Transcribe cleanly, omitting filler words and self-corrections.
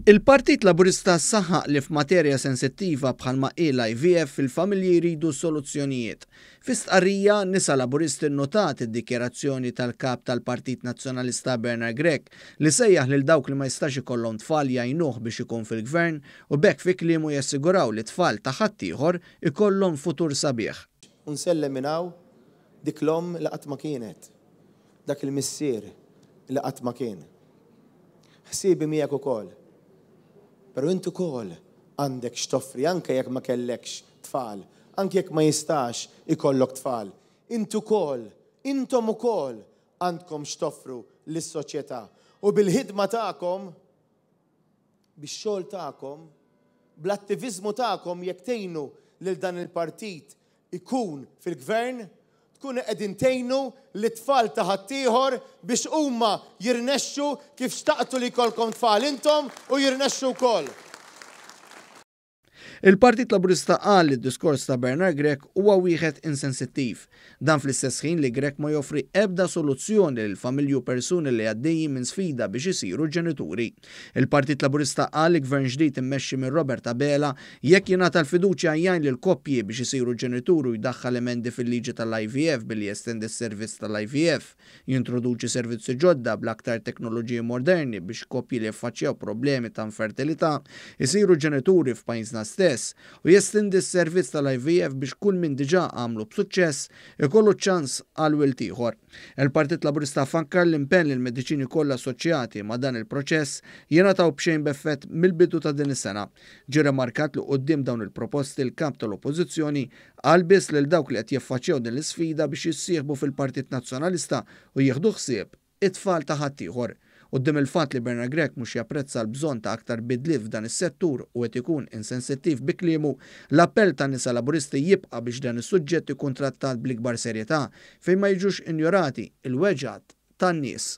Il-Partit Laburista saħaq li f'materja sensittiva bħalma hi l-IVF il-familji jridu soluzzjonijiet. Fi stqarrija, Nisa Laburisti nnotat id-dikjarazzjoni tal-Kap tal-Partit Nazzjonalista Bernard Grech li sejjaħ lil dawk li ma jistax ikollhom tfal jgħinuh biex ikun fil-Gvern u b'hekk fi kliemu jassiguraw li t-tfal ta' ħaddieħor ikollhom futur sabiħ. U nsellem minn hawn dik l-omm li qatt ma kienet, dak il-missier li qatt ma kien. Ħsiebi miegħek ukoll. Però int ukoll għandek x'toffri anke jekk ma kellekx tfal, anke jekk ma jistax ikollok tfal. Int ukoll, intom ukoll għandkom x'toffru lis-soċjetà. U bil-ħidma tagħkom, bix-xogħol tagħkom, bl-attiviżmu tagħkom jekk tgħinu lil dan il-partit ikun fil-gvern, tkunu qegħdin tgħinu lit-tfal ta' ħaddieħor biex huma jirnexxu kif xtaqtu li jkollkom tfal intom u jirnexxu wkoll. Il-Partit Laburista qal li d-diskors ta' Bernard Grech huwa wieħed insensittiv. Dan fl-istess ħin li Grech ma joffri ebda soluzzjoni lil familji u persuni li għaddejjin minn sfida biex isiru ġenituri. Il-Partit Laburista qal li Gvern ġdid immexxi minn Robert Abela jekk jingħata l-fiduċja jgħin lill-koppji biex isiru ġenituri u jdaħħal emendi fil-liġi tal-IVF billi jestendi s-servizz tal-IVF, jintroduċi servizzi ġodda bl-aktar teknoloġiji moderni biex koppji li jaffaċċjaw problemi ta' infertilità jsiru ġenituri f'pajjiżna stess u jestendi s-servizz tal-IVF biex kull min diġà għamlu b'suċċess ikollu ċ-ċans għal wild ieħor. Il-Partit Laburista fakkar l-impenn li l-mediċini kollha assoċjati ma' dan il-proċess jingħataw b'xejn b'effett mill-bidu ta' din is-sena. Ġie rrimarkat li quddiem dawn il-proposti l-Kap tal-Oppożizzjoni qal biss lil dawk li qed jaffaċċjaw din l-isfida biex jissieħbu fil-Partit Nazzjonalista u jieħdu ħsieb it-tfal ta' ħaddieħor. Quddiem il-fatt li Bernard Grech mhux japprezza l-bżonn ta' aktar bidliet f'dan is-settur u qed ikun insensittiv bi kliemu, l-appell tan-nisa Laburisti jibqa' biex dan is-suġġett ikun trattat bl-ikbar serjetà fejn ma jiġux injorati l-weġgħat tan-nies.